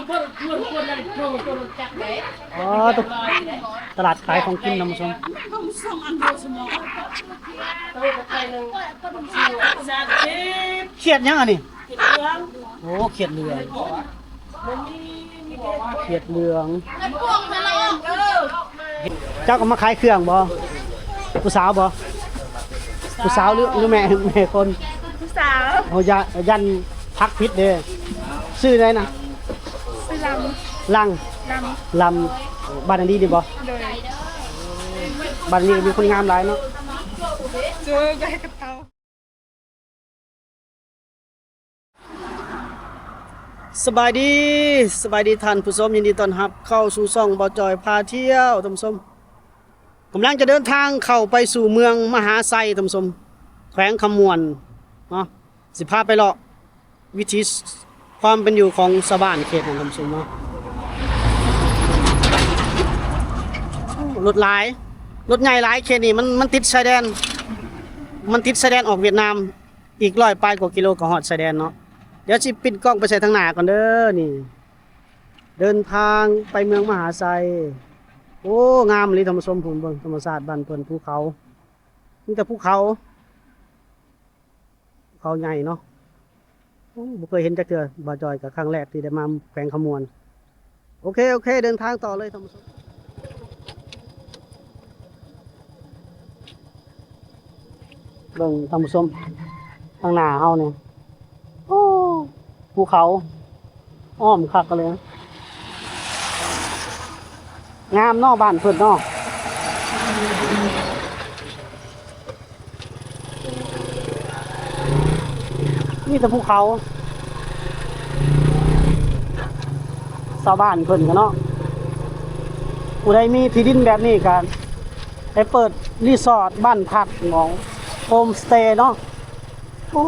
ອໍ ຕະ ຕະຫຼາດຂາຍຂອງກິນ ທ່ານຜູ້ຊົມ. ຂຽດຫຍັງອັນນີ້? ໂອ້ ຂຽດເຫຼືອງ. ຂຽດເຫຼືອງ. ເຈົ້າກໍມາຂາຍເຄື່ອງບໍ່? ຜູ້ສາວບໍ່? ຜູ້ສາວ ຜູ້ສາວ ຫຼື ຫຼືແມ່ ແມ່ຄົນ? ຜູ້ສາວ. ໂອ້ ຢ້ານ ຢ້ານທັກຜິດເດ້. ຊື່ໃດນະ? ຊື່ລຳ. ລຳ. ລຳ. ລຳ. ບ້ານອັນນີ້ນີ້ບໍ່? ໂດຍ. ບ້ານນີ້ມີຄົນງາມຫຼາຍເນາະ. ເຈີກັບເຂົາ. ສະບາຍດີ ສະບາຍດີທ່ານຜູ້ຊົມ, ຍິນດີຕ້ອນຮັບເຂົ້າສູ່ຊ່ອງບ່າວຈອຍພາທ່ຽວ ທ່ານຜູ້ຊົມ. ກຳລັງຈະເດີນທາງເຂົ້າໄປສູ່ເມືອງມະຫາໄຊ ທ່ານຜູ້ຊົມ, ແຂວງຄຳມ່ວນເນາະ, ຊິພາໄປເລາະ ວິຖີຄວາມເປັນຢູ່ຂອງຊາວບ້ານເຂດນັ້ນ ທ່ານຜູ້ຊົມເນາະ. ໂອ້ ລົດຫຼາຍ ລົດໃຫຍ່ຫຼາຍເຂດນີ້ ມັນ ມັນຕິດຊາຍແດນ ມັນຕິດຊາຍແດນອອກຫວຽດນາມ. ອີກຮ້ອຍປາຍກວ່າກິໂລກໍຮອດຊາຍແດນເນາະ. ດຽວຊິປິ່ນກ້ອງໄປໃສ່ທາງໜ້າກ່ອນເດີ. ນີ້ ເດີນທາງໄປເມືອງມະຫາໄຊ. ໂອ້ ງາມອີ່ຫຼີທ່ານຜູ້ຊົມ, ພຸ້ນເບິ່ງທຳມະຊາດບ້ານເພິ່ນ ພູເຂົາ ມີແຕ່ພູເຂົາ ພູເຂົາໃຫຍ່ເນາະ. ໂອ້ ບໍ່ເຄີຍເຫັນຈັກເທື່ອ, ບ່າວຈອຍກໍຄັ້ງແລກທີ່ໄດ້ມາແຂວງຄຳມ່ວນ. ໂອເຄ ໂອເຄ ເດີນທາງຕໍ່ເລີຍທ່ານຜູ້ຊົມ. ເບິ່ງທ່ານຜູ້ຊົມ ທາງໜ້າເຮົານີ້ ໂອ້ ພູເຂົາອ້ອມຄັກເລີຍ. ງາມເນາະ ບ້ານເພິ່ນເນາະ. ມີແຕ່ພູເຂົາ. ຊາວບ້ານເພິ່ນກໍເນາະ, ຜູ້ໃດມີທີ່ດິນແບບນີ້ກໍໄປເປີດຣີສອດ ບ້ານພັກ ໂຮມສະເຕເນາະ. ໂອ້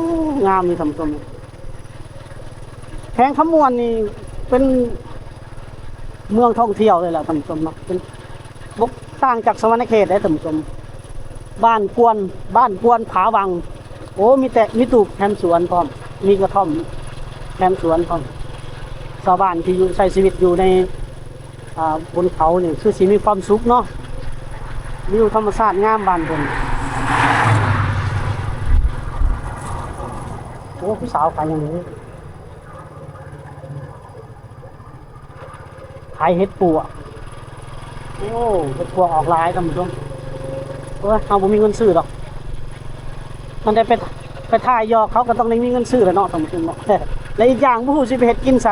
ງາມເລີຍທ່ານຜູ້ຊົມ. ແຂວງຄຳມ່ວນນີ້ເປັນເມືອງທ່ອງທ່ຽວເລີຍແຫຼະທ່ານຜູ້ຊົມເນາະ, ເປັນ ບໍ່ຕ່າງຈາກສະຫວັນນະເຂດເດ້ທ່ານຜູ້ຊົມ. ບ້ານກວນ ບ້ານກວນຜາວັງ. ໂອ້ ມີແຕ່ ມີຕູບແຄມສວນພ້ອມ, ມີກະທ່ອມແຄມສວນພ້ອມ. ຊາວບ້ານທີ່ຢູ່ ໃຊ້ຊີວິດຢູ່ໃນ ອ່າ ບົນເຂົານີ້ຄືຊິມີຄວາມສຸກເນາະ, ວິວທຳມະຊາດງາມບ້ານເພິ່ນ. ໂອ້ ຜູ້ສາວຂາຍຫຍັງນີ້? ຂາຍເຫັດປວກ. ໂອ້ ເຫັດປວກອອກຫຼາຍທ່ານຜູ້ຊົມ. ໂອ້ຍ ເຮົາບໍ່ມີເງິນຊື້ດອກ, ມັນໄດ້ໄປ ໄປຖ່າຍຢອກເຂົາກໍຕ້ອງໄດ້ມີເງິນຊື້ແຫຼະເນາະທ່ານຜູ້ຊົມເນາະ. ແລະ ອີກຢ່າງບໍ່ຮູ້ຊິໄປເຮັດກິນໃສ.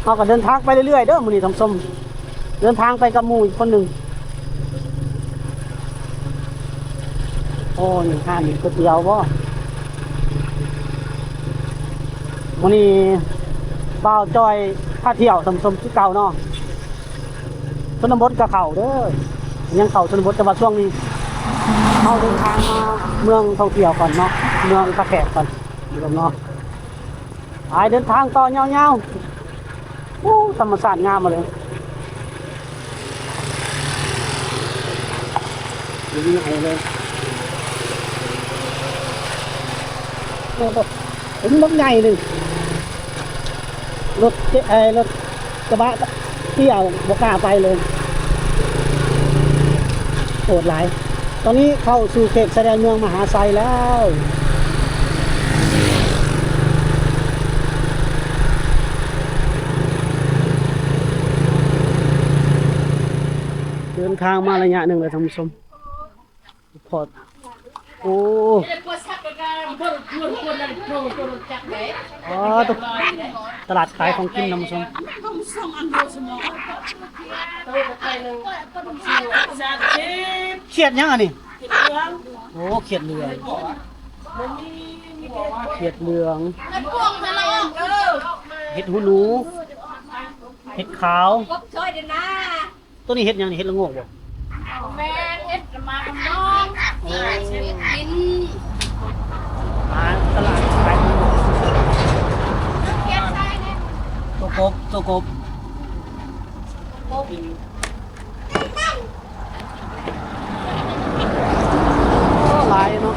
ເຮົາກໍເດີນທາງໄປເລື້ອຍໆເດີມື້ນີ້ທ່ານຜູ້ຊົມ, ເດີນທາງໄປກັບໝູ່ອີກຄົນໜຶ່ງ. ໂອ້ ນີ້ຮ້ານນີ້ກ໋ວຍຕຽວບໍ່? ມື້ນີ້ບ່າວຈອຍພາທ່ຽວທ່ານຜູ້ຊົມຄືເກົ່າເນາະ. ຊົນນະບົດກໍເຂົ້າເດີ, ຍັງເຂົ້າຊົນນະບົດ, ແຕ່ວ່າຊ່ວງນີ້ເຮົາເດີນທາງມາເມືອງທ່ອງທ່ຽວກ່ອນເນາະ, ເມືອງທ່າແຂກກ່ອນເນາະ. ໄປເດີນທາງຕໍ່ຍາວໆ. ໂອ້ ທຳມະຊາດງາມມາເລີຍ, ໂອ້ໂຫ ເປັນລົດໃຫຍ່ໜຶ່ງ, ລົດເຈ ເອີ ລົດກະບະ ເອີ ບໍ່ກ້າໄປເລີຍ, ໂຫດຫຼາຍ. ຕອນນີ້ເຂົ້າສູ່ເຂດຊາຍແດນເມືອງມະຫາໄຊແລ້ວ. ເດີນທາງມາໄລຍະໜຶ່ງແລ້ວທ່ານຜູ້ຊົມ, ພໍດ ໂອ້ ອໍ ຕະ ຕະຫຼາດຂາຍຂອງກິນທ່ານຜູ້ຊົມ. ຂຽດຫຍັງອັນນີ້? ໂອ້ ຂຽດເຫຼືອງ, ຂຽດເຫຼືອງ. ເຫັດຫູໜູ, ເຫັດຂາວ. ໂຕນີ້ເຫັດຫຍັງນີ້? ເຫັດລະໂງກບໍ່? ແມ່ນ ເຫັດລະມາກຳນອງ. ໂອ້ ເຫັດກິນ. ມາຕະຫຼາດຂາຍ ໂຕກົບ ໂຕກົບ. ໂອ້ ຫຼາຍເນາ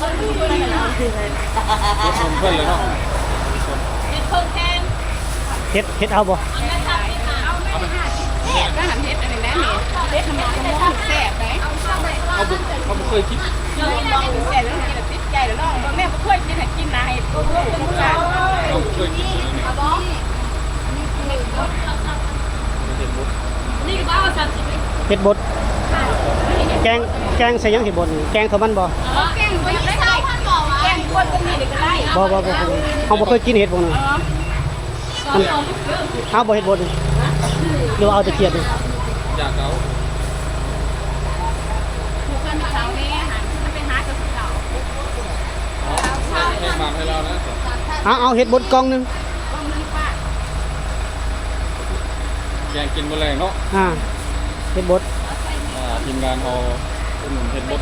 ເຮັດເພິ່ນເລີຍເນາະ ເຮັດ ເຮັດເອົາບໍ່? ເຮັດ ເຮັດອັນນີ້ແຫຼະນີ້ ເຮັດທຳມາທຳມອງແຊບເດ້ ເຮົາບໍ່ ເຮົາບໍ່ເຄີຍກິນ ແຊບແລ້ວກິນແລ້ວຕິດໃຈແລ້ວເນາະ ເບິ່ງແນ່ບໍ່ເຄີຍກິນໃຫ້ກິນນະ ໃຫ້ຮູ້ລົດຊາດ ເຮົາບໍ່ເຄີຍກິນເລີຍນີ້ ເຮັດບົດ ເຮັດບົດ ແກງ ແກງໃສ່ຫຍັງເຮັດບົດນີ້ ແກງເຂົ້າມັນບໍ່? ແກງບໍ່ໄດ້ ແກງຄົນກໍມີກໍໄດ້ ບໍ່ ບໍ່ ບໍ່ ເຮົາບໍ່ເຄີຍກິນເຮັດບົດນີ້ ມັນ ເອົາບໍ່ເຮັດບົດນີ້ ຫຼືວ່າເອົາແຕ່ຂຽດນີ້? ຢາກເອົາ ເອົາ ເອົາເຮັດບົດກ່ອງໜຶ່ງ ແກງກິນມື້ແລງເນາະ ອ່າ ເຮັດບົດ ອ່າ ທີມງານເຮົາອຸດໜູນເຮັດບົດ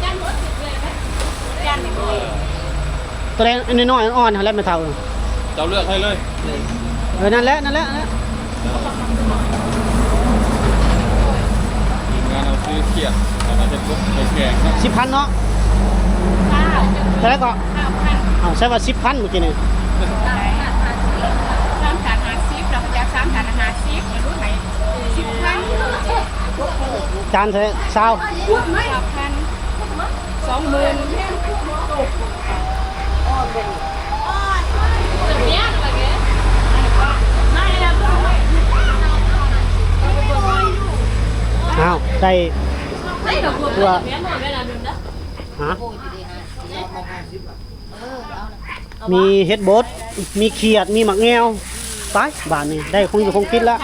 ໂຕໃດນ້ອຍໆ ອ່ອນໆ ຫັ້ນແຫຼະແມ່ເຖົ້າ ເຈົ້າເລືອກໃຫ້ເລີຍ ເອີ ນັ້ນແຫຼະ ນັ້ນແຫຼະ ນັ້ນແຫຼະ ທີມງານເຮົາຊື້ຂຽດ ແລ້ວກໍເຮັດບົດໃສ່ແກງເນາະ ສິບພັນເນາະ ເທົ່າໃດເກາະ? ຫ້າພັນ ເອົ້າ ໃສ່ວ່າສິບພັນມື້ກີ້ນີ້ ສາມຖາດຫ້າສິບ ລະພະຍາສາມຖາດຫ້າສິບ ລະຫຼຸດໃຫ້ສິບພັນ ຈານເທົ່າໃດ? ຊາວ ສອງໝື່ນ ອ້າວ ໄດ້ ຕົວ ຮະ ມີເຫັດບົດ ມີຂຽດ ມີໝາກແງວ ໄປ ບາດນີ້ໄດ້ຂອງຢູ່ຂອງກິນລະ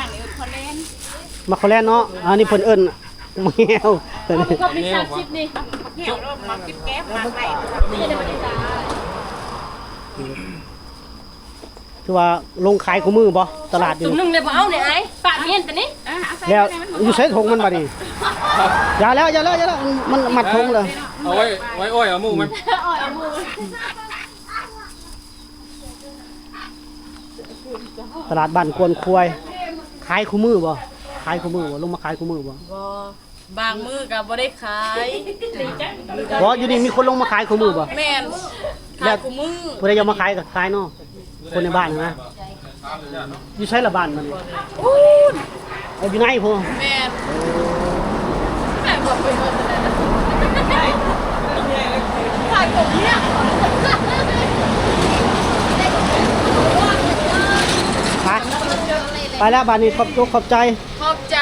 ໝາກໂຄແລນເນາະ ອັນນີ້ເພິ່ນເອີ້ນ ແມວ ກໍມີສາມສິບນີ້ ແມວເນາະ ມາກິນແກງ ມາໄລ່ ຖືວ່າລົງຂາຍຄູ່ມື້ບໍ່ ຕະຫຼາດຢູ່ ຕຸ່ມໜຶ່ງເລີຍບໍ່ເອົານີ້ອ້າຍ ປະເຫັນແຕ່ນີ້ ແລ້ວຢູ່ໃສຖົງມັນບາດນີ້ ຢ່າແລ້ວ ຢ່າແລ້ວ ຢ່າແລ້ວ ມັນມັດຖົງເລີຍ ເອົາໄວ້ ໄວ້ອ້ອຍເອົາໝູ່ມັນ ອ້ອຍເອົາໝູ່ ຕະຫຼາດບ້ານກວນຄວາຍ ຂາຍຄູ່ມື້ບໍ່? ຂາຍຄູ່ມື້ບໍ່? ລົງມາຂາຍຄູ່ມື້ບໍ່? ບໍ່ ບາງມື້ກໍບໍ່ໄດ້ຂາຍ ບໍ່ ຢູ່ນີ້ມີຄົນລົງມາຂາຍຄູ່ມື້ບໍ່? ແມ່ນ ຂາຍຄູ່ມື້ ຜູ້ໃດຢາກມາຂາຍກໍຂາຍເນາະ ຄົນໃນບ້ານນະ ຢູ່ໃສລະບ້ານມັນ? ພຸ້ນ ເອົາຢູ່ໃນພຸ້ນ ແມ່ນ ແມ່ນບໍ່ເປັນ ໄປ ໄປແລ້ວບາດນີ້ ຂອບອົກຂອບໃຈ ຂອບໃຈ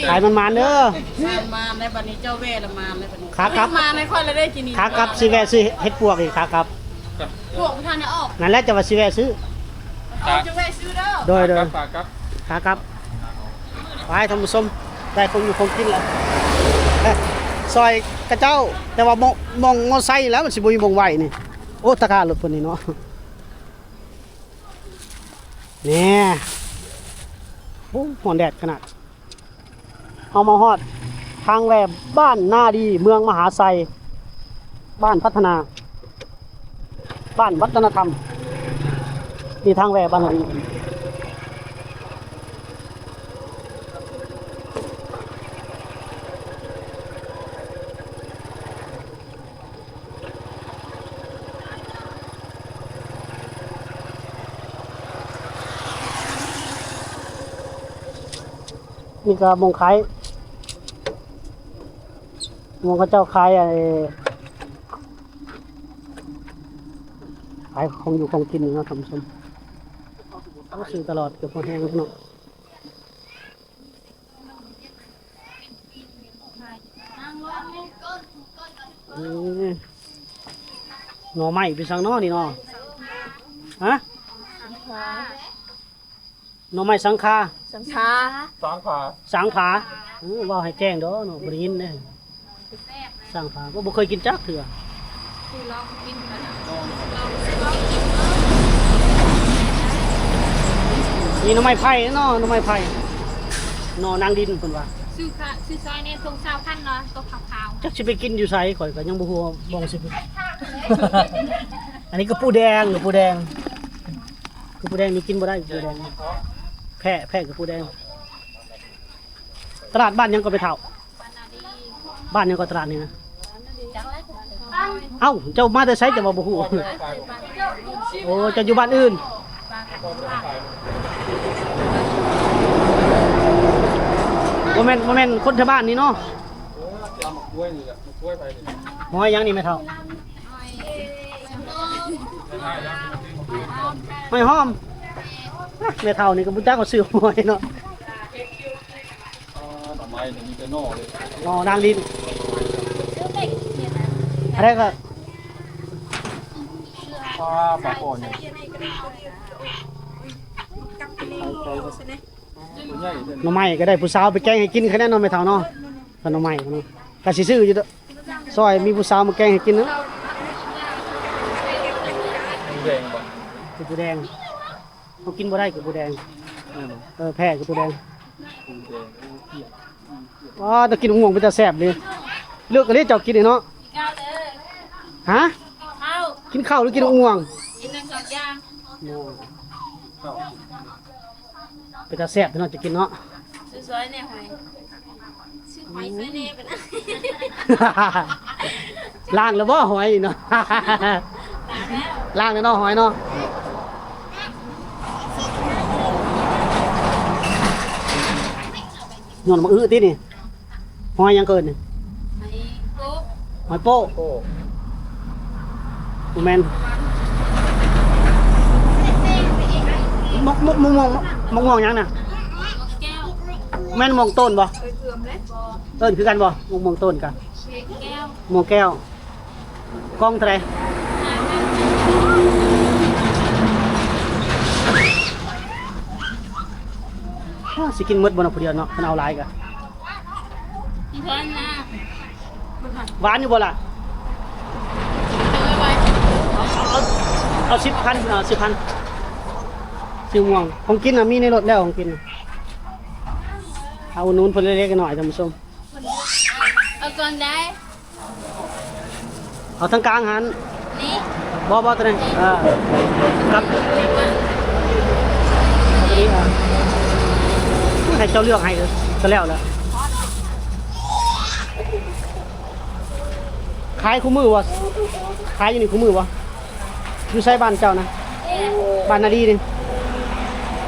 ຂາຍໝານໆເດີ ໝານໆແລ້ວບາດນີ້ ເຈົ້າແວ່ລະໝານແລ້ວບາດນີ້ ຂາກັບ ມາໃນຂ້ອຍລະໄດ້ກິນ ຂາກັບຊິແວ່ຊື້ເຫັດປວກອີກ ຂາກັບ ພວກທ່ານອອກ ນັ້ນແຫຼະ ຈະວ່າຊິແວ່ຊື້ ເອົາ ຈະແວ່ຊື້ເດີ ໂດຍໆ ຂາກັບ ຂາກັບ ຂາກັບ ໄປທ່ານຜູ້ຊົມ ໄດ້ຂອງຢູ່ຂອງກິນແລ້ວ ເອີ ຊ່ອຍຂະເຈົ້າ ແຕ່ວ່າໝ່ອງ ໝ່ອງມໍໄຊແລ້ວ ມັນຊິບໍ່ມີໝ່ອງໄວ້ນີ້ ໂອ້ ຕາກາລົດເພິ່ນນີ້ເນາະ ແນ່ ໂອ້ ຮ້ອນແດດຂະໜາດ ເຮົາມາຮອດທາງແວ່ບ້ານນາດີ ເມືອງມະຫາໄຊ ບ້ານພັດທະນາ ບ້ານວັດທະນະທຳ ນີ້ທາງແວ່ບ້ານນາດີ ນີ້ກໍໝ່ອງຂາຍ ໝ່ອງເຂົາເຈົ້າຂາຍ ໄອ້ ຂາຍຂອງຢູ່ຂອງກິນນີ້ເນາະທ່ານຜູ້ຊົມ ຊື້ຕະຫຼອດເກືອບພໍແຮງເນາະ. ອືມ ໜໍ່ໄມ້ເປັນສັງເນາະນີ້ເນາະ? ຮະ? ໜໍ່ໄມ້ສັງຄາ ສັງຄາ ສາງຜາ ສາງຜາ. ເອີ ເວົ້າໃຫ້ແຈ້ງເດີເນາະ ບໍ່ໄດ້ຍິນເດ້. ສ້າງພາ ບໍ່ ບໍ່ເຄີຍກິນຈັກເທື່ອ. ຄືລອງກິນກ່ອນ ລອງ ລອງກິນເບິ່ງ. ມີໜໍ່ໄມ້ໄຜ່ເນາະ ໜໍ່ໄມ້ໄຜ່ ໜໍ່ນາງດິນເພິ່ນວ່າ. ຊື່ຄະ ຊື່ຊອຍແນ່ ຖົງຊາວພັນເນາະ ຕົວຂາວໆ. ຈັກຊິໄປກິນຢູ່ໃສ ຂ້ອຍກໍຍັງບໍ່ຮູ້ວ່າບ່ອນຊິໄປ. ອັນນີ້ກໍປູແດງ ກໍປູແດງ ຄືປູແດງນີ້ກິນບໍ່ໄດ້ ປູແດງ ແພ້ ແພ້ກັບປູແດງ. ຕະຫຼາດບ້ານຫຍັງກໍໄປເຖົ້າ? ບ້ານຫຍັງກໍຕະຫຼາດນີ້ນະ? ຈັກແຫຼະ. ເອົ້າ ເຈົ້າມາແຕ່ໃສ ເຈົ້າວ່າບໍ່ຮູ້? ໂອ້ ເຈົ້າຢູ່ບ້ານອື່ນ. ບໍ່ແມ່ນ ບໍ່ແມ່ນຄົນແຖວບ້ານນີ້ເນາະ. ເອີ ຈະເອົາໝາກກ້ວຍນີ້ແຫຼະ ໝາກກ້ວຍໄປນີ້. ຫອຍຫຍັງນີ້ແມ່ເຖົ້າ? ຫອຍຫອມ. ແມ່ເຖົ້ານີ້ກໍບໍ່ຈັກວ່າຊື່ຫອຍເນາະ. ອ່າ ໜໍ່ໄມ້ນີ້ມີແຕ່ໜໍ່ເລີຍ. ໜໍ່ນາງລິ້ນ. ອັນໃດກໍ ປາ ປາຄໍໃຫຍ່. ໜໍ່ໄມ້ກໍໄດ້ຜູ້ສາວໄປແກງໃຫ້ກິນ ຄະແນນເນາະ ແມ່ເຖົ້າເນາະ. ຂະໜໍ່ໄມ້ເນາະ ກະຊິຊື້ຢູ່ດອກ ຊອຍມີຜູ້ສາວມາແກງໃຫ້ກິນເນາະ. ໝູແດງບໍ່? ໝູແດງ. ເຮົາກິນບໍ່ໄດ້ກັບໝູແດງ. ແມ່ນບໍ່? ເອີ ແພ້ກັບໝູແດງ. ໝູແດງ ໂອ້ ເກຍດ. ອໍ ແຕ່ກິນໝາກມ່ວງເປັນຕາແຊບເດ້. ເລືອກເອົາເດ້ເຈົ້າກິນນີ້ເນາະ. ຮະ? ກິນເຂົ້າ ກິນເຂົ້າຫຼືກິນໝາກມ່ວງ? ກິນທັງສອງຢ່າງ. ເປັນຕາແຊບເນາະ ຈະກິນເນາະ. ຊື້ຊອຍແດ່ຫອຍ. ຊື້ຫອຍຊອຍແດ່ບັດນະ. ລ້າງແລ້ວບໍ່ຫອຍນີ້ເນາະ? ລ້າງແລ້ວເນາະ ຫອຍເນາະ. ຍ້ອນບັກອຶຕິນີ້. ຫອຍຫຍັງເອີ້ນນີ້? ຫອຍໂປ້. ຫອຍໂປ້. ໂອ້ ບໍ່ແມ່ນ. ໝາກ ໝາກ ໝາກ ໝາກ ໝາກມ່ວງຫຍັງນະ? ແກ້ວ. ແມ່ນໝາກໂຕນບໍ່? ເອີ້ນຄືກັນບໍ່? ໝາກມ່ວງໂຕນກະ ແກ້ວ. ໝາກແກ້ວ. ກ່ອງເທົ່າໃດ? ອ້າ ຊິກິນໝົດບໍ່ເນາະ ຜູ້ດຽວເນາະ? ຄັນເອົາຫຼາຍກະ ຫວານຢູ່ບໍ່ລະ? ເອົາ ເອົາ ເອົາສິບພັນ ເອົາສິບພັນ. ຊື້ມ່ວງ ຂອງກິນນະ ມີໃນລົດແລ້ວ ຂອງກິນນະ. ເອົາອຸດໜູນເພິ່ນເລັກໆນ້ອຍໆ ທ່ານຜູ້ຊົມ. ເອົາກ່ອນໄດ້. ເອົາທາງກາງຫັ້ນ. ນີ້ ບໍ່ ບໍ່ ຕົວນີ້. ເອີ ກັບ ຕົວນີ້. ເອີ ໃຫ້ເຈົ້າເລືອກໃຫ້ ກໍແລ້ວລະ. ຂາຍຄູ່ມື້ບໍ່? ຂາຍຢູ່ນີ້ຄູ່ມື້ບໍ່? ຢູ່ໃສບ້ານເຈົ້ານະ? ເອີ ບ້ານນາດີນີ້.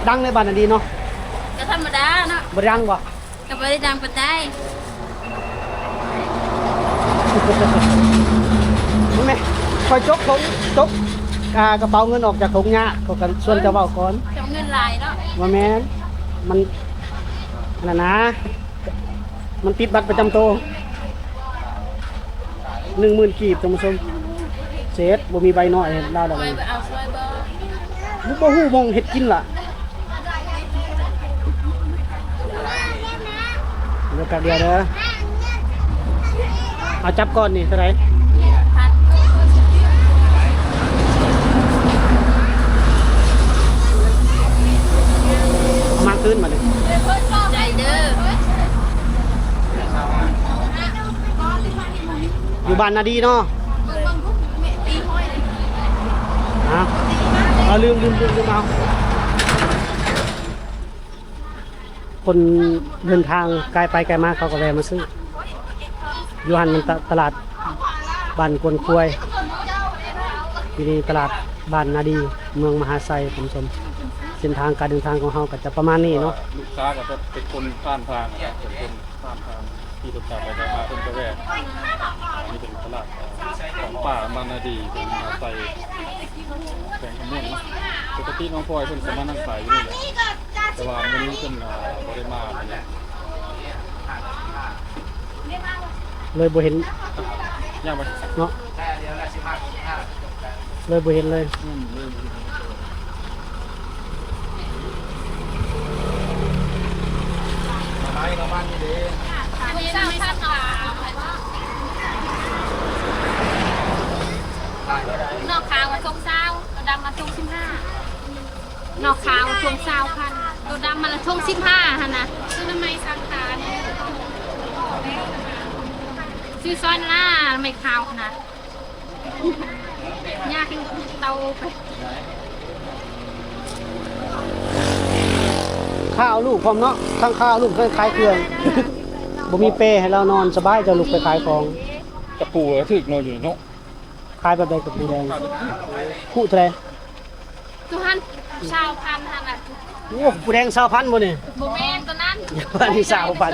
ດັງເລີຍບ້ານນາດີເນາະ. ກໍທຳມະດາເນາະ. ບໍ່ດັງບໍ່? ກໍບໍ່ໄດ້ດັງປານໃດ. ແມ່ນ ຂ້ອຍຈົກຖົງ ຈົກ ອ່າ ກະເປົາເງິນອອກຈາກຖົງຍາກ ຂ້ອຍກໍຊວນເຈົ້າເວົ້າກ່ອນ. ເຈົ້າເງິນຫຼາຍເນາະ. ບໍ່ແມ່ນ ມັນ ອັນນັ້ນນະ ມັນຕິດບັດປະຈຳໂຕ. ໜຶ່ງໝື່ນກີບ ທ່ານຜູ້ຊົມ. ເສດ ບໍ່ມີໃບນ້ອຍໃຫ້ລາວດອກ. ເອົາຊ່ອຍບໍ່? ບໍ່ ບໍ່ຮູ້ໝ່ອງເຮັດກິນລະ. ດຽວແປັບດຽວເດີ. ເອົາຈັບກ່ອນນີ້ເທົ່າໃດ? ມາຄືນມາເດີ. ໃຈເດີ. ຢູ່ບ້ານນາດີເນາະ. ຮະ? ເອົາ ລືມ ລືມ ລືມ ລືມເອົາ. ຄົນເດີນທາງໄກໄປໄກມາ ເຂົາກໍແວ່ມາຊື້. ຢູ່ຫັ້ນມັນຕະ ຕະຫຼາດບ້ານກວນຄວາຍ, ຢູ່ນີ້ຕະຫຼາດບ້ານນາດີ ເມືອງມະຫາໄຊ ທ່ານຜູ້ຊົມ. ເສັ້ນທາງການເດີນທາງຂອງເຮົາກໍຈະປະມານນີ້ເນາະ. ລູກຄ້າກໍຈະເປັນຄົນຜ່ານທາງນະ ເປັນຄົນ ຜ່ານທາງທີ່ລົດໄຟໄປໄປມາເພິ່ນກໍແວ່. ອັນນີ້ເປັນຕະຫຼາດຂອງປ່າບ້ານນາດີ ເພິ່ນມາໃສ່ແຂວງຄຳມ່ວນເນາະ. ປົກກະຕິນ້ອງພອຍເພິ່ນຈະມານັ່ງຂາຍຢູ່ນີ້ແຫຼະ ແຕ່ວ່າມື້ນີ້ເພິ່ນ ອ່າ ບໍ່ໄດ້ມາປານໃດ ເລີຍບໍ່ເຫັນ ຍ່າງໄປເນາະ. ເລີຍບໍ່ເຫັນເລີຍ. ອືມ ເລີຍບໍ່ເຫັນ. ໜໍ່ຂາວມາຖົງຊາວ ໂຕດຳມາຖົງສິບຫ້າ. ໜໍ່ຂາວຖົງຊາວພັນ ໂຕດຳມາລະຖົງສິບຫ້າຫັ້ນນະ. ຊື້ໜໍ່ໄມ້ສັງຂານີ້ ຊື້ຊ້ອນລາ ໜໍ່ໄມ້ຂາວຫັ້ນນະ. ຍາກເອົາໄປ ຂ້າເອົາລູກພ້ອມເນາະ ທັງຂ້າເອົາລູກ ທັງຂາຍເຄື່ອງ. ບໍ່ມີແປໃຫ້ລາວນອນ ສະບາຍ ເຈົ້າລູກໄປຂາຍຂອງ. ຕະປູກໍຖືກເນາະ ຢູ່ເນາະ. ຂາຍແບບໃດກັບປູແດງ? ຄູ່ເທົ່າໃດ? ໂຕຫັ້ນຊາວພັນຫັ້ນນະ. ໂອ້ ປູແດງຊາວພັນບໍ່ນີ້? ບໍ່ແມ່ນ ໂຕນັ້ນ ອັນນີ້ຊາວພັນ.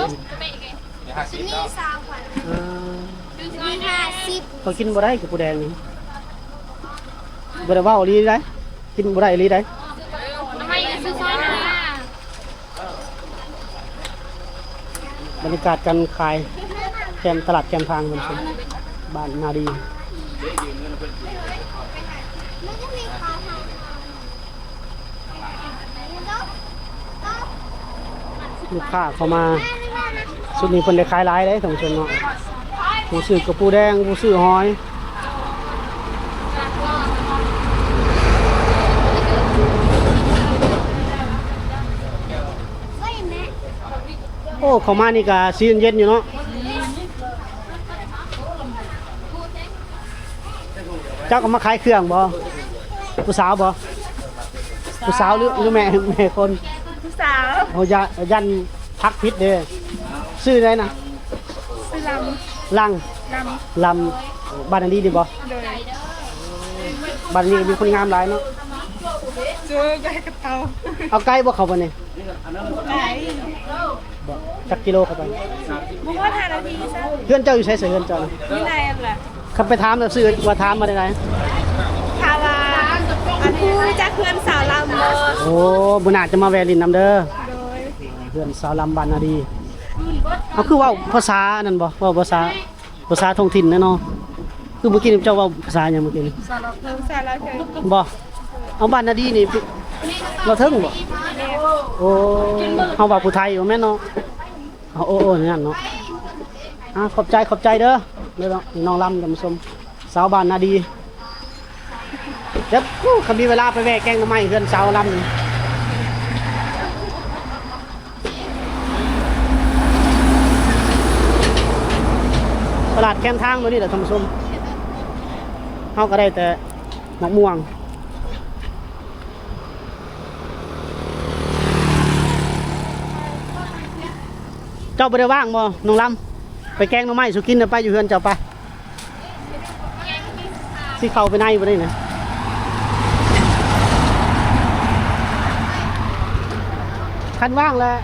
ຊິມີຊາວພັນ. ເອີ ຊິມີຫ້າສິບ. ຂ້ອຍກິນບໍ່ໄດ້ກັບປູແດງນີ້ ບໍ່ໄດ້ເວົ້າອີ່ຫຼີໃດ໋ ກິນບໍ່ໄດ້ອີ່ຫຼີໃດ໋. ບັນຍາກາດການຂາຍແຄມຕະຫຼາດແຄມທາງ ບ້ານນາດີ. ລູກຄ້າເຂົ້າມາ ຊຸດນີ້ເພິ່ນໄດ້ຂາຍຫຼາຍເດ້ທ່ານຜູ້ຊົມເນາະ. ຜູ້ຊື້ກະປູແດງ ຜູ້ຊື້ຫອຍ. ໂອ້ ເຂົ້າມານີ້ກະຊິເຢັນໆຢູ່ເນາະ. ເຈົ້າກໍມາຂາຍເຄື່ອງບໍ່? ຜູ້ສາວບໍ່? ຜູ້ສາວ ຜູ້ສາວ ຫຼື ຫຼືແມ່ ແມ່ຄົນ? ຜູ້ສາວ. ໂອ້ ຢ້ານ ຢ້ານທັກຜິດເດ້. ຊື່ໃດນະ? ຊື່ລຳ. ລັງ? ລຳ. ລຳ ບ້ານອັນນີ້ນີ້ບໍ່? ໂດຍ. ບ້ານນີ້ມີຄົນງາມຫຼາຍເນາະ. ເຈີໃກ້ກັບເຕົາ. ເອົາໄກບໍ່ເຂົ້າໄປນີ້? ບໍ່ໄກ. ບໍ່ ຈັກກິໂລເຂົ້າໄປ? ບໍ່ຮອດຫ້ານາທີຊະ. ເຮືອນເຈົ້າຢູ່ໃສ ເຮືອນເຈົ້າ? ຢູ່ໃນຫັ້ນແຫຼະ. ຄັນໄປຖາມແລ້ວຊື່ວ່າຖາມມາໄດ້ໃດ? ຖາມວ່າ ອັນ ຮູ້ຈັກເຮືອນສາວລຳບໍ່? ໂອ້ ມື້ໜ້າຈະມາແວ່ຫຼິ້ນນຳເດີ. ໂດຍ. ເຮືອນສາວລຳບ້ານນາດີ. ເອົາ ຄືເວົ້າພາສາອັນນັ້ນບໍ່? ເວົ້າພາສາ ພາສາທ້ອງຖິ່ນແນ່ເນາະ. ຄືມື້ກີ້ນີ້ເຈົ້າເວົ້າພາສາຫຍັງມື້ກີ້ນີ້? ພາສາລາວເທິງ. ບໍ່? ເອົາ ບ້ານນາດີນີ້ລາວເທິງບໍ່? ແມ່ນ. ໂອ້ ເຮົາເວົ້າຜູ້ໄທບໍ່ແມ່ນເນາະ. ເອົາ ໂອ້ ໂອ້ ນັ້ນເນາະ. ອ່າ ຂອບໃຈ ຂອບໃຈເດີ ເດີນ້ອງລຳ ທ່ານຜູ້ຊົມ ສາວບ້ານນາດີ. ດຽວ ໂອ້ ຄັນມີເວລາໄປແວ່ແກງໜໍ່ໄມ້ເຮືອນສາວລຳນີ້. ຕະຫຼາດແຄມທາງແບບນີ້ແຫຼະທ່ານຜູ້ຊົມ ເຮົາກໍໄດ້ແຕ່ໝາກມ່ວງ. ເຈົ້າບໍ່ໄດ້ວ່າງບໍ່ນ້ອງລຳ? ໄປແກງໜໍ່ໄມ້ສູ່ກິນນະ ໄປຢູ່ເຮືອນເຈົ້າໄປ. ຊິເຂົ້າໄປໃນບໍ່ໄດ້ນະ? ຄັນວ່າງແລ້ວ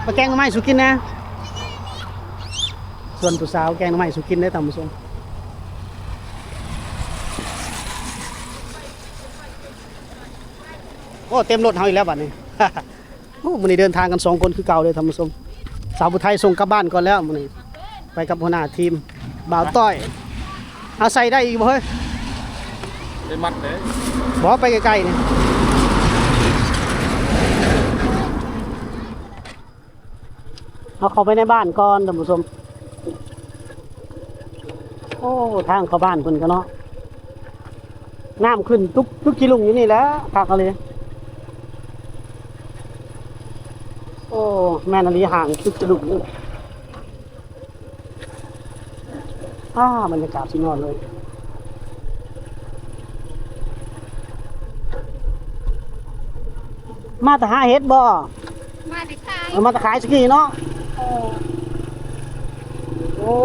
ໄປແກງໜໍ່ໄມ້ສູ່ກິນນະ. ຊວນຜູ້ສາວແກງໜໍ່ໄມ້ສູ່ກິນເດ້ທ່ານຜູ້ຊົມ. ໂອ້ ເຕັມລົດເຮົາອີກແລ້ວບັດນີ້. ໂອ້ ມື້ນີ້ເດີນທາງກັນສອງຄົນຄືເກົ່າເດີທ່ານຜູ້ຊົມ. ສາວຜູ້ໄທສົ່ງກັບບ້ານກ່ອນແລ້ວມື້ນີ້ ໄປກັບຫົວໜ້າທີມ ບ່າວຕ້ອຍ. ອາ ໃສ່ໄດ້ອີກບໍ່ເຮີ້ຍ? ໄປມັດເດ້. ບໍ່ ໄປໄກໆນີ້. ເຮົາເຂົ້າໄປໃນບ້ານກ່ອນທ່ານຜູ້ຊົມ. ໂອ້ ທາງເຂົ້າບ້ານເພິ່ນກໍເນາະ ນ້ຳຂຶ້ນຕຸກ ຕຸກຈີລຸງຢູ່ນີ້ແຫຼະ ຄັກອີ່ຫຼີ. ໂອ້ ແມ່ນອີ່ຫຼີ ຫ້າງຕຸກຈີລຸງນີ້. ອ້າ ບັນຍາກາດສຸດຍອດເລີຍ. ມາແຕ່ຫາເຫັດບໍ່? ມາແຕ່ຂາຍ. ເອີ ມາແຕ່ຂາຍສະກີເນາະ. ເອີ ໂອ້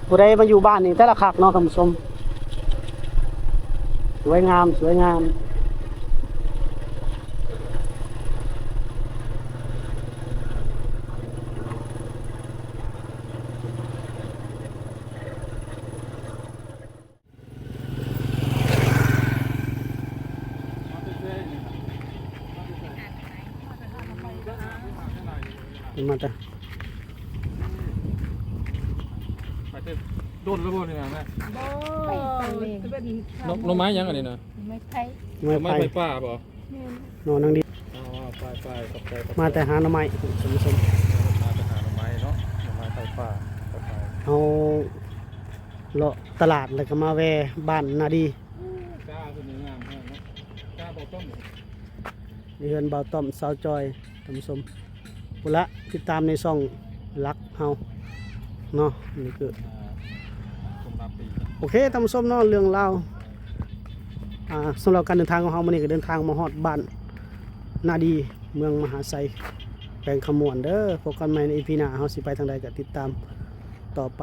ຜູ້ໃດມາຢູ່ບ້ານນີ້ແຕ່ລະຄັກເນາະທ່ານຜູ້ຊົມ. ສວຍງາມ ສວຍງາມ. ມາແຕ່ ໄປແຕ່ດົນແລ້ວບໍ່ນີ້ນະແມ່? ບໍ່ ໜໍ່ ໜໍ່ໄມ້ຫຍັງອັນນີ້ນະ? ໄມ້ໄຜ່. ໜໍ່ໄມ້ໄຜ່ປ່າບໍ່? ແມ່ນ. ໜໍ່ນາງດີ. ອໍ ໄປໆ ຂອບໃຈ ຂອບໃຈ. ມາແຕ່ຫາໜໍ່ໄມ້ທ່ານຜູ້ຊົມ. ມາແຕ່ຫາໜໍ່ໄມ້ເນາະ ໜໍ່ໄມ້ໄຜ່ປ່າ. ເຮົາ ເລາະຕະຫຼາດແລ້ວກໍມາແວ່ບ້ານນາດີ. ກ້າເພິ່ນງາມແຮງເນາະ ກ້າບໍ່ຕ້ອງ. ນີ້ເຮືອນບ່າວຕ້ອມ ສາວຈອຍ ທ່ານຜູ້ຊົມ. ພຸ້ນລະ ຕິດຕາມໃນຊ່ອງຫຼັກເຮົາເນາະ. ນີ້ຄື ອ່າ ໂອເຄ ທ່ານຜູ້ຊົມເນາະ ເລື່ອງລາວ ອ່າ ສຳລັບການເດີນທາງຂອງເຮົາມື້ນີ້ ກໍເດີນທາງມາຮອດບ້ານນາດີ ເມືອງມະຫາໄຊ ແຂວງຄຳມ່ວນເດີ. ພົບກັນໃໝ່ໃນອີພີໜ້າ ເຮົາຊິໄປທາງໃດກໍຕິດຕາມຕໍ່ໄປ.